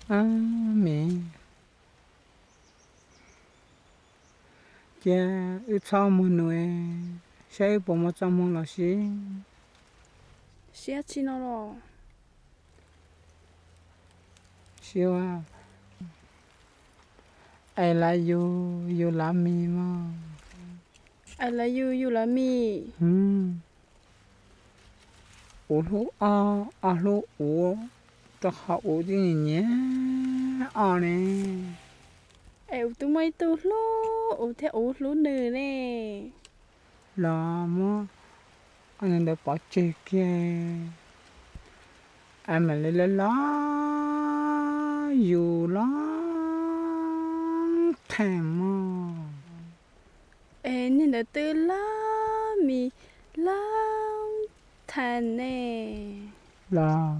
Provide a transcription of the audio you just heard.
Ab, me, cia wb txhob muag nws, saib wb puas muaj txoj hmoo los sib. Sib dab tsi no los? Sib ua I love you, you love me mog. I love you, you love me. Kuv hlub ob, ob hlub uv, rau qhov uv twb nyiam ob ne. Es uv twb muaj ib tug hlub uv thiab uv hlub nws ne. Los muab ob ntawd pov tseg kiag, es mam li love you long time mog. Es niag ntawd twb love me long time ne. Los,